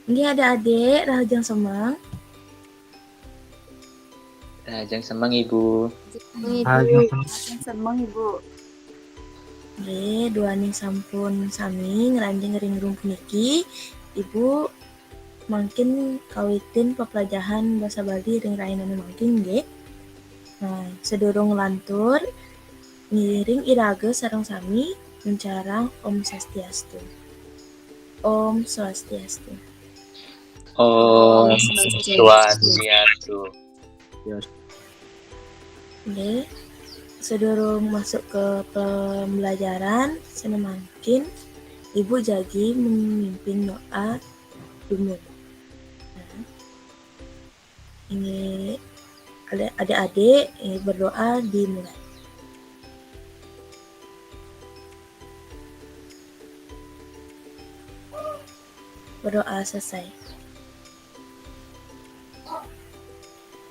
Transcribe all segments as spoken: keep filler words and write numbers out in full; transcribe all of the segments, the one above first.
Nggih, adik-adik, rahajeng semeng. Rahajeng semeng, Ibu. Rahajeng semeng, Ibu. Nggih, duaning sampun sami ngranjing ring room puniki, Ibu mangkin kawitin peplajahan basa Bali ring rahinané mangkin, nggih. Nah, sadurung lantur, ngiring iraga sareng sami nguncarang Om Swastiastu. Om Swastiastu. Om Swastiastu. Nggih, sadurung masuk ke pembelajaran, sané mangkin Ibu jagi memimpin doa dumun. Nah, ini adik-adik, ini berdoa dimulai. Berdoa selesai.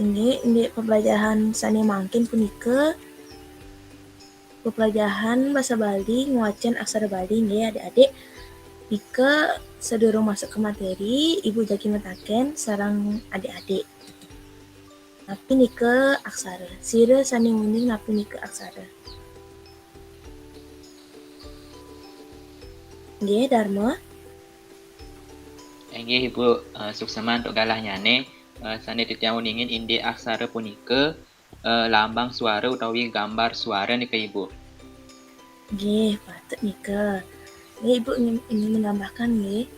Inggih, indik pembelajahan sané mangkin punika pembelajahan basa Bali ngwacén aksara Bali, nggih, adik-adik. Nika sadurung masuk ke materi, Ibu jagi mataken sareng adik-adik. Napi nika aksara? Sira sané nguning napi nika aksara? Nggih, Dharma. Inggih, Ibu, eh, suksma antuk galahnyané, eh, sané titiang uningin indik aksara punika, eh, lambang suara utawi gambar suara nika, Ibu. Nggih, patut nika. Nggih, Ibu ingin, ingin menambahkan, nggih.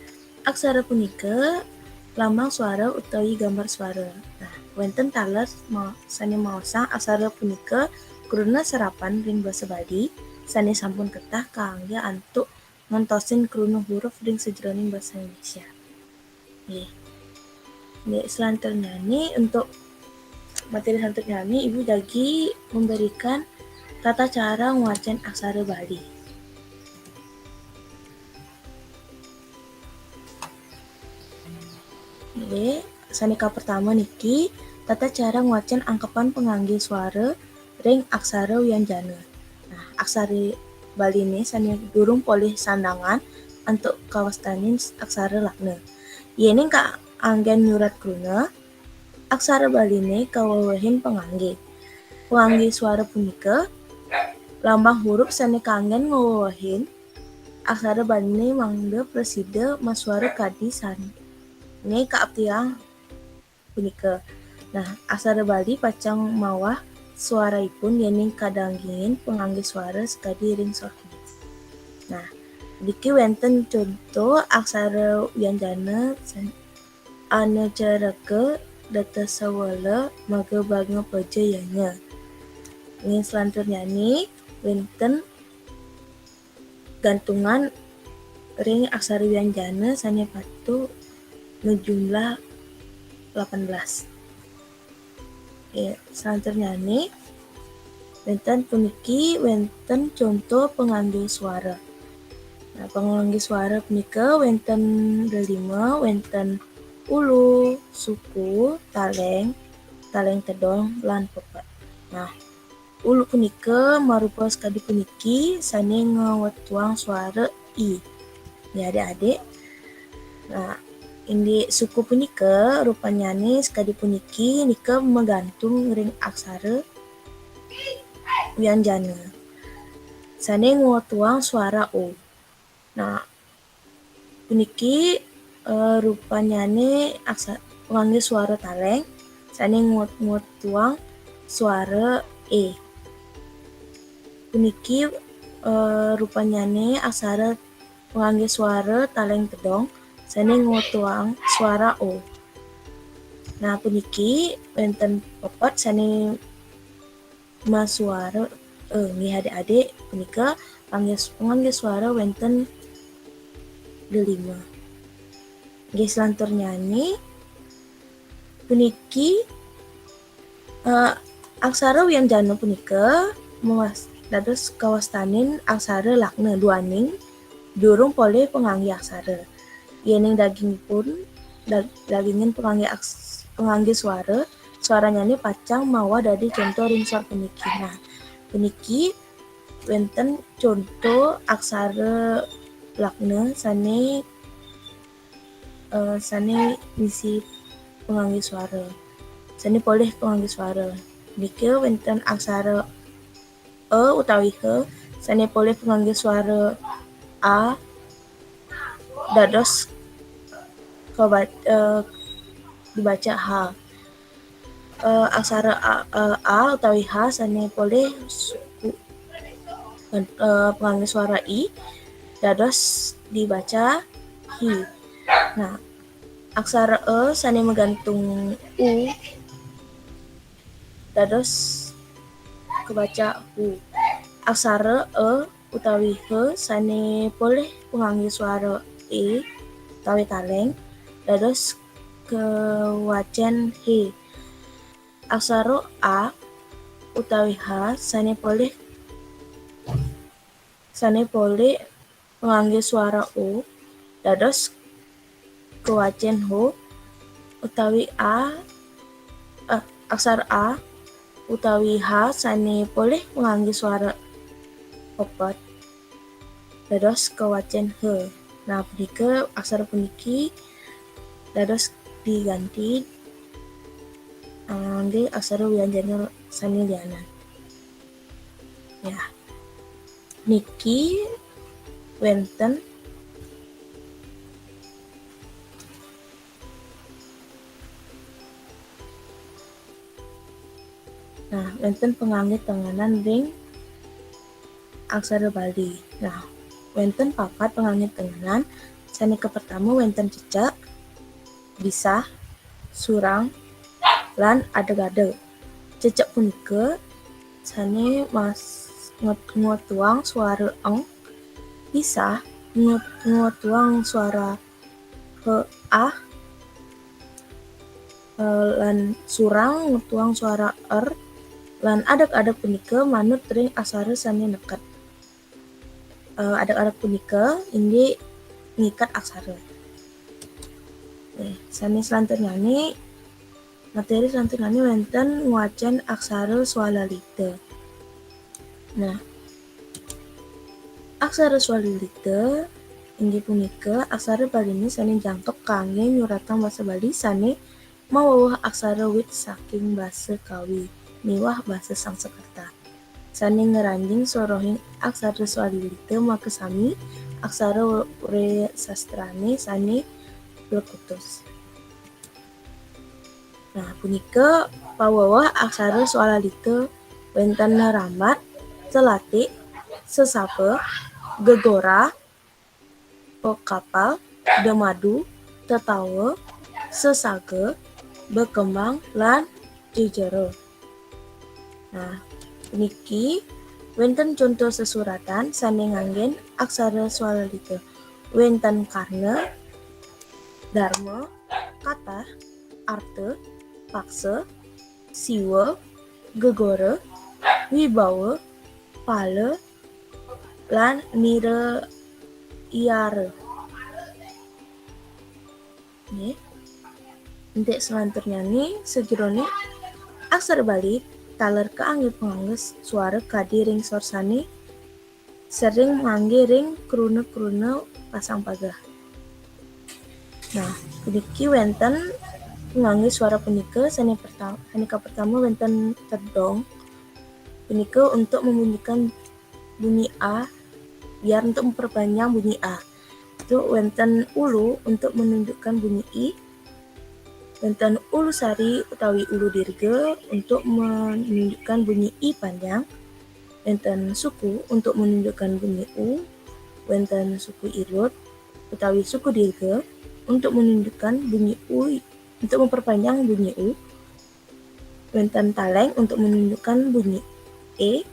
Aksara punika lambang suara utawi gambar suara. Nah, wénten taler ma-, sané maosang aksara punika kruna serapan ring basa Bali sané sampun ketah kaanggé antuk ngentosin kruna huruf ring sajeroning basa Indonesia. Nggih. Nggih, selanturnyané, untuk materi selanturnyané, Ibu jagi memberikan tata cara ngwacén aksara Bali. Nggih, sané kapertama niki, tata cara ngwacén angkepan panganggé suara ring aksara wianjana. Nah, aksara Baliné sané durung polih sandangan antuk kawastanin aksara lagna. Yéning kaanggén nyurat kruna, aksara Baliné kawewehin panganggé. Panganggé suara punika lambang huruf sané kaanggén ngwewehin aksara Baliné mangda prasida masuara kadi sané kaaptiang punika. Nah, aksara Bali pacang mawah suaraipun yéning kadagingin panganggé suara sakadi ring sor puniki. Nah, niki wénten conto aksara wianjana san-, anacaraka datasawala maga banga pajayanya. Ing selanturnyané wénten gantungan ring aksara wianjana sané patut ngejumlah delapan belas. Nggih, selanturnyané wénten puniki wénten conto panganggé suara. Nah, panganggé suara punika wénten lelima, wénten ulu, suku, taléng, taléng tedong, lan pepet. Nah, ulu punika marupa sakadi puniki sané ngwetuang suara i. Nggih, adik-adik. Nah, indik suku punika rupanyané sakadi puniki nika magantung ring aksara wianjana sané ngwetuang suara o. Nah, puniki, eh, rupanyané aksa-, panganggé suara taléng sané ngut-, ngwetuang suara e. Puniki, eh, rupanyané aksara panganggé suara taléng tedong sané ngwetuang suara o. Nah, puniki wénten pepet sané masuara e. Nggih, adik-adik, punika panganggé, panganggé suara wénten lelima. Nggih, selanturnyané puniki, eh, aksara wianjana punika mawas-, dados kawastanin aksara lagna duaning durung polih panganggé aksara. Yéning dagingipun, dag-, dagingin panganggé aks-, panganggé suara, suaranyané pacang mawah dadi conto ring sor puniki. Nah, puniki wénten conto aksara lagna sané eh, sané misi panganggé suara. Sané polih panganggé suara. Niki wénten aksara e utawi he sané polih panganggé suara a dados keba-, eh, dibaca ha. Eh, aksara a, eh, a utawi ha sané polih suku, eh, panganggé suara i dados dibaca hi. Nah, aksara e sané magantung u dados kabaca hu. Aksara e utawi he sané polih panganggé suara e utawi taléng dados kawacén he. Aksara a utawi ha sané polih, sané polih panganggé suara o dados kawacén ho, utawi a, eh, aksara a utawi ha sané polih panganggé suara pepet dados kawacén he. Nah, punika aksara puniki dados diganti, eh, nggih aksara wianjana sané lianan. Ya. Niki wénten. Nah, wénten panganggé tengenan ring aksara Bali. Nah, wénten papat panganggé tengenan. Sané kapertama wénten cecek, bisah, surang, lan adeg-adeg. Cecek punika sané mas-, nget-, ngwetuang suara eng, bisah nget-, ngwetuang suara he, ah, eh, lan surang ngwetuang suara er, lan adeg-adeg punika manut ring aksara sané neket. Eh, adeg-adeg punika inggih ngiket aksara. Nggih, sané selanturnyané, materi selanturnyané wénten ngwacén aksara swalalita. Nah, aksara swalalita inggih punika aksara Baliné sané jangkep kanggé nyuratang basa Bali sané maweweh aksara wit saking basa Kawi miwah basa Sangsekerta. Sané ngranjing sorohing aksara swalalita makasami aksara wresastrané sané plekutus. Nah, punika paweweh aksara swalalita wénten nerambat, selatik, sesaba, gegora, pekapal, demadu, tetawa, sesaga, bekembang, lan jejera. Nah, puniki wénten conto sesuratan sané nganggén aksara swalalita. Wénten karna, darma, katah, arta, paksa, siwa, gegora, wibawa, pala, lan nira iara. Nggih. Indik selanturnyané sajeroning aksara Bali taler kaanggé panganggé suara kadi ring sor sané sering nganggé ring kruna-kruna pasang pageh. Nah, puniki wénten nganggé suara punika sané perta-, sané kapertama wénten tedong. Punika untuk membunyikan bunyi a, biar untuk memperpanjang bunyi a. Itu wénten ulu untuk menunjukkan bunyi i, wénten ulu sari utawi ulu dirga untuk menunjukkan bunyi i panjang, wénten suku untuk menunjukkan bunyi u, wénten suku ilut utawi suku dirga untuk menunjukkan bunyi u, untuk memperpanjang bunyi u, wénten taléng untuk menunjukkan bunyi e,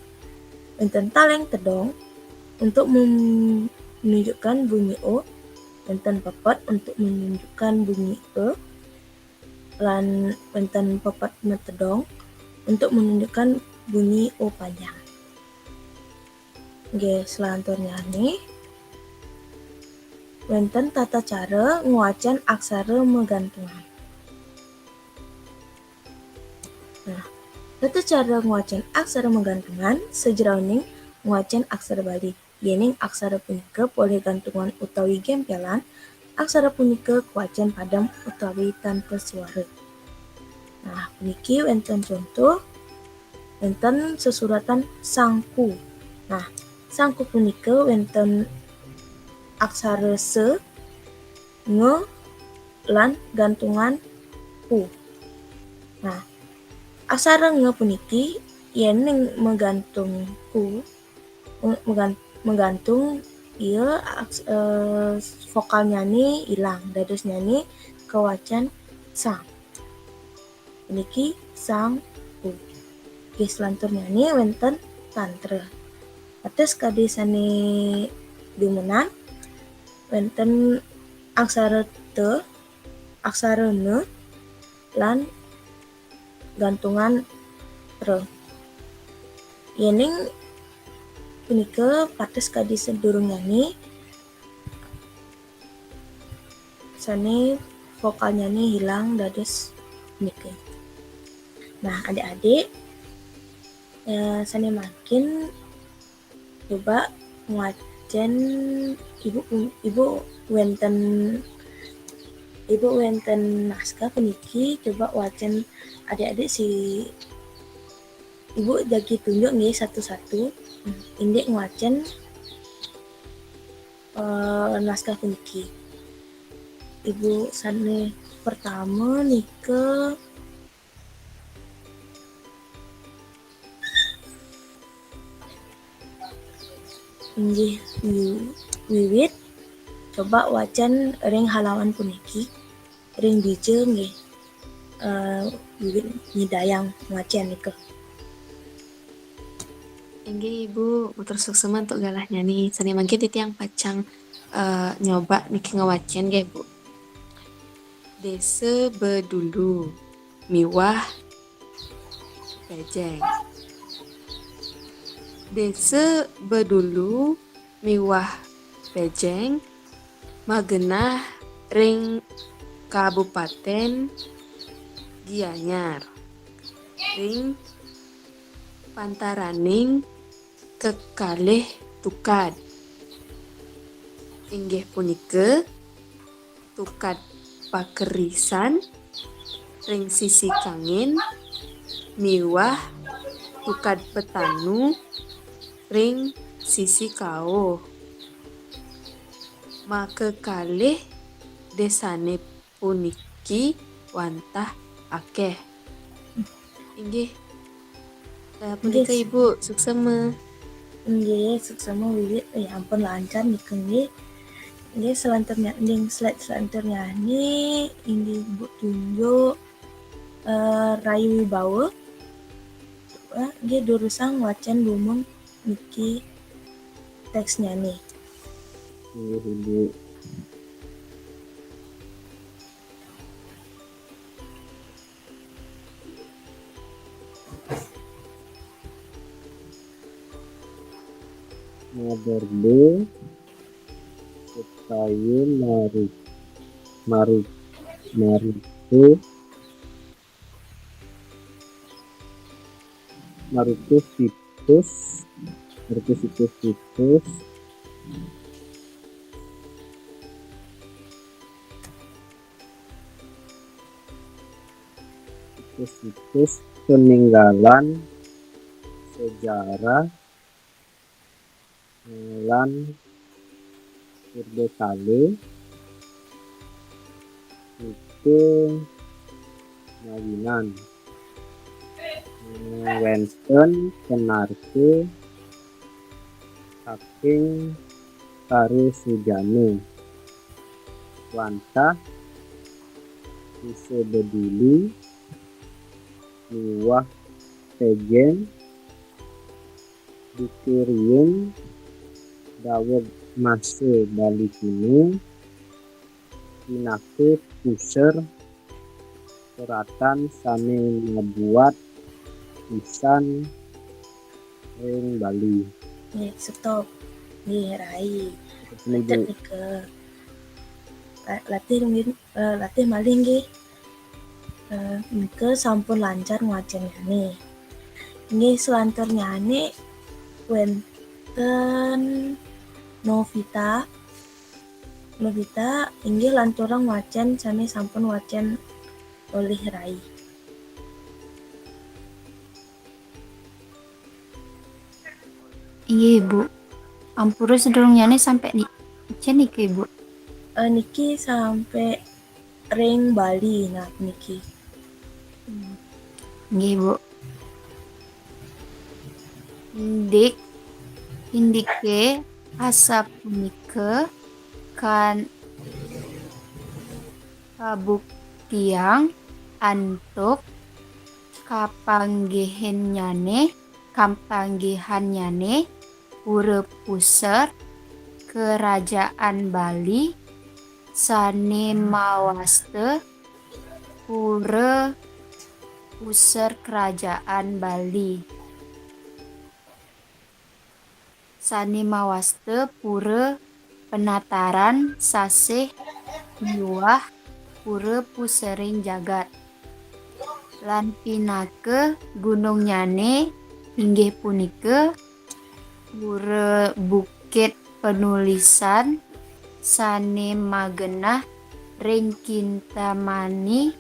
wénten taléng tedong untuk mem-, menunjukkan bunyi o, wénten pepet untuk menunjukkan bunyi e, lan wénten pepet matedong untuk menunjukkan bunyi o panjang. Nggih, selanturnyané wénten tata cara ngwacén aksara magantungan. Nah, tata cara ngwacén aksara magantungan sajeroning ngwacén aksara Bali. Yéning aksara punika polih gantungan utawi gémpélan, Aksara punika kawacén padem utawi tanpa suara. Nah, puniki wénten contoh, wénten sesuratan sangku. Nah, sangku punika wénten aksara sa, nga, lan gantungan ku. Nah, aksara nga puniki yéning magantung ku, magan-, magantung ia aks-, eh, vokalnyané ilang, dadosnyané kawacén sang. Puniki sang u. Nggih, selanturnyané wénten tantra. Atus kadi sané dumenan, wénten aksara ta, aksara na, lan gantungan tra. Yéning punika pateh kadi sadurungnyané sané vokalnyané hilang dados nika. Nah, adik-adik, eh, sané mangkin coba ngwacén ibu, ibu wénten, ibu wénten naskah puniki, coba wacén adik-adik si ibu jagi tunjuk nggih satu-satu. Hmm, indik ngwacén, eh, naskah puniki. Ibu sané pertama nika inggih Wi-, Wiwit. Coba wacén ring halaman puniki. Ring dija nggih, eh, Wiwit nyidayang ngwacén nika. Inggih Ibu, matur suksma antuk galahnyané. Sané mangkin titiang pacang, eh, nyoba niki ngwacén nggih, Bu. Désa Bedulu miwah Pejeng. Désa Bedulu miwah Pejeng magenah ring Kabupatén Gianyar, ring pantaraning kekalih tukad, inggih punika tukad pakerisan ring sisi kangin miwah tukad petanu ring sisi kauh. Makakalih désané puniki wantah akéh. Inggih. Eh, punika inggih. Ibu, suksma. Inggih, suksma Wiwit. Eh, ampun lancar nika nggih. Inggih, selanturnya, inggih, slide selanturnyané, inggih Ibu tunjuk, eh, Rayu Wibawa. Eh, inggih, durusang wacén dumun niki téksnyané. Inggih, Ibu. Maderbe supaya maru-, maru-, marutu, marutu situs, marutu situs-situs. Situs-situs peninggalan sejarah, eh, lan purbakala nika mawinan, eh, wénten panarka saking Tara Sujana wantah Désa Bedulu miwah Pejeng, duké riin daweg masa Bali Kuno pinaka puser seratan sané mabuat pisan ring Bali. Nggih, stop. Nggih, rai. Nika. La-, latih mungkin, eh, latih malih nggih. Eh, nika sampun lancar ngwacénnyané. Nggih, selanturnyané wénten Novita. Novita, inggih lanturang wacén sané sampun wacén olih rai. Inggih, Ibu. Ampura sadurungnyané sampé ni-, cén niki, Ibu? Eh, niki sampé ring Bali, nah, niki. Inggih, Bu. Indik, indiké asapunika kan-, kabuktiang antuk kapanggihannyané, kapanggihannyané pura pusar Kerajaan Bali sané mawasta pura pusar Kerajaan Bali. Sané mawasta pura penataran sasih miwah pura pusaring jagat. Lan pinaka gunungnyané inggih punika Pura Bukit Penulisan sané magenah ring Kintamani,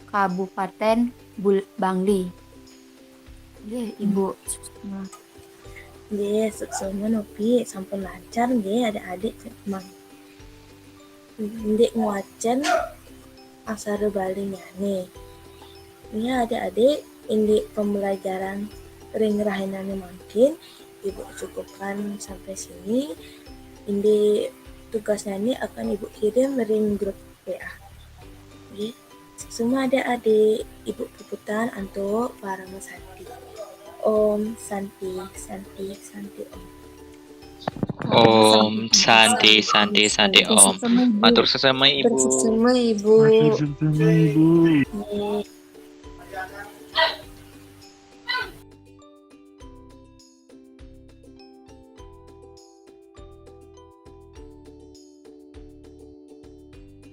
Kabupatén Bul-, Bangli. Nggih, Ibu. Nggih, suksma nopi sampun lancar nggih adik-adik mang. Indik ngwacén aksara Balinnyané. Nggih, adik-adik, indik pembelajaran ring rahinané mangkin, Ibu cukupkan sampai sini. Indik tugasnyané akan Ibu kirim ring grup W A. Nggih. Suksma adik-adik, Ibu puputang antuk parama santi. Om Santi, Santi, Santi Om. Om Santi, Santi, Santi Om. Matur suksma, Ibu. Matur suksma, Ibu. Matur suksma, Ibu. Nggih.